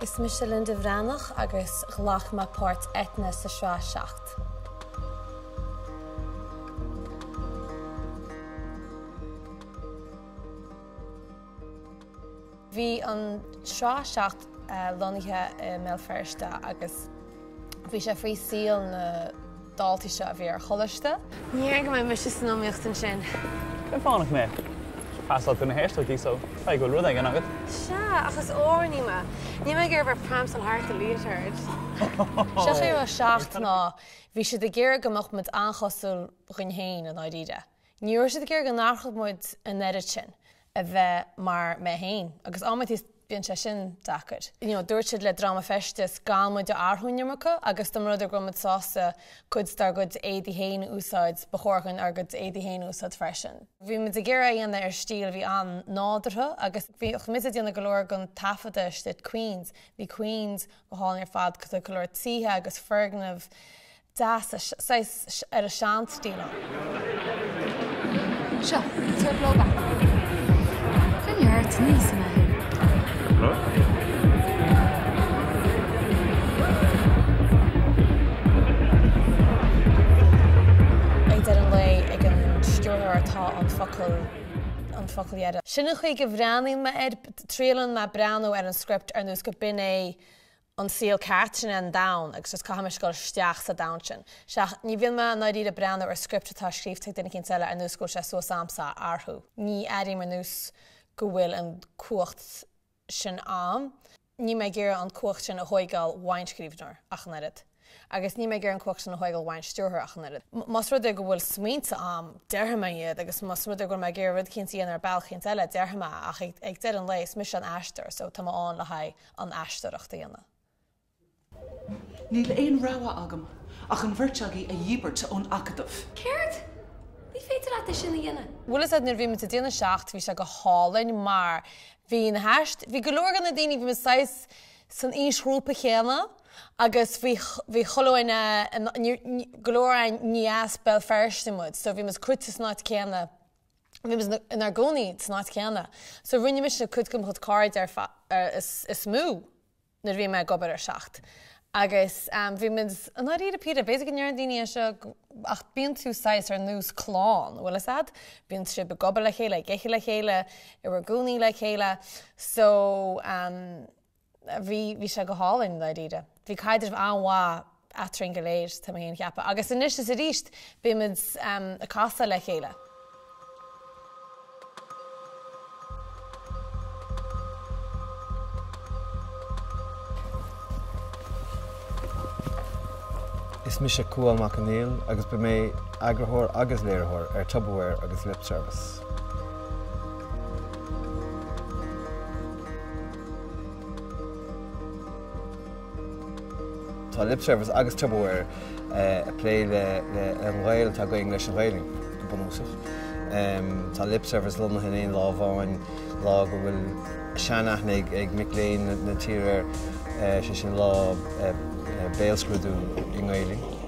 Is mise Linda Bhreathnach agus ghlac mé páirt Eithne sa sraith 7. Bhí an sraith 7 lonnaithe i mBéal Feirste agus bhí sé faoi saol na daltaí seo a bhí ar choláiste. Ní déarfainn go mbeidh mise san iomaíocht ansin. Cén fáth nach mbeadh? Phassáil tú na héisteachtaí so caithfidh go bhfuil rud éigin agat. Sea, ach is amhránaí mé. Níl mé ag iarraidh bheith ag pramsáil thart i leotard. Sé an chaoi a raibh 7 ná bhí siad ag iarraidh go mbeadh muid an-chosúil dhúinn féin i ndáiríre. Ní raibh siad ag iarraidh go n-athródh muid an oiread sin, a bheith mar mé féin. Agus amantaí bíonn sé sin deacair. You know, dúirt siad le Dráma Feisteas gan muid a athrú an iomarca agus dá mba rud é go raibh muid sásta cuid dár gcuid éadaí féin a úsáid, ba chóir dhúinn ár gcuid éadaí féin a úsáid freisin. Bhí muid ag iarraidh a dhéanamh ar stíl a bhí an-nádúrtha agus bhí muid ag déanamh go leor den taifeadadh istigh at Queen's. Bhí Queen's go hálainn ar fad, go leor tithe agus foirgnimh deasa, saghas ar an seanstíl ann. Seo, tabhair blowback dom. Coinnigh ort, ní íosfaidh mé thú. Ag deireadh an lae, ag an stiúrthóir atá an focal, an focal dheiridh. Sin an chaoi go bhreathnaíonn mé air, triaileann mé breathnú ar an script ar nós go b'in é an saol ceart, sin é an domhan agus just caithfidh mise dul isteach sa domhan sin. Sea, ní bhíonn mé i ndáiríre ag breathnú ar script atá scríobhta ag duine eicínt eile ar nós go bhfuil sé suas a'msa a athrú. Ní airím ar nós go bhfuil an cumhacht sin a'm. Níl mé ag iarraidh an cumhacht sin a thóigeáil uaidh an scríbhneoir ach an oiread. Agus níl mé ag iarraidh an cumhacht sin a thóigeáil uaidh an stiúrthóir ach an oiread. Más rud é go bhfuil smaointe a'm, déarfaidh mé iad agus más rud é go bhfuil mé ag iarraidh rud eicínt a dhéanamh ar bealach eicínt eile, déarfaidh mé ach ag deireadh an lae is mise an aisteoir so tá mé ann le haghaidh an aisteoireacht a dhéanamh. Níl aon rogha agam ach an bheirt agaibh a dhíbirt ón Acadamh. Céard? Ní féidir leat é sin a dhéanamh. Bhfuil fhios a'd nuair a bhí muid ag déanamh 7 bhí sé go hálainn mar bhí na haist, bhí go leor de na daoine, bhí muid saghas san aoisghrúpa chéanna agus bhí, bhí chuile dhuine, go leor againn ní as Béal Feirste muid so bhí muid crute san áit céanna, bhí muid inár gcónaí san áit chéanna. So rinne mise cuid de mo chuid cairde ar fa, is, is mó nuair a bhí mé ag obair ar 7. Agus bhí muid, i ndáiríre píre, b'fhéidir go ndeireann daoine é seo ach bíonn tú saghas ar nós clann, bhfuil fhios a'd? Bíonn sibh ag obair le chéile, ag ithe le chéile, i bhur gcónaí le chéile. So bhí, bhí sé go hálainn, i ndáiríre. Bhí caidreamh an-mhaith eadrainn go léir, tá mé féin a cheapadh. Agus anois is arís bímid ag casadh le chéile. Is mise Cumhall Mac Conghail agus ba mé eagarthóir agus léiritheoir ar Tupperware agus Lip Service. Tá Lip Service agus Tupperware ag plé le an ghaol atá againn leis an Ghaelainn, go bunúsach. Tá Lip Service lonnaithe in aon lá amháin, lá go bhfuil seanaithne ag mic léinn na tíre air, sé sin lá béalscrúdú i nGaelainn.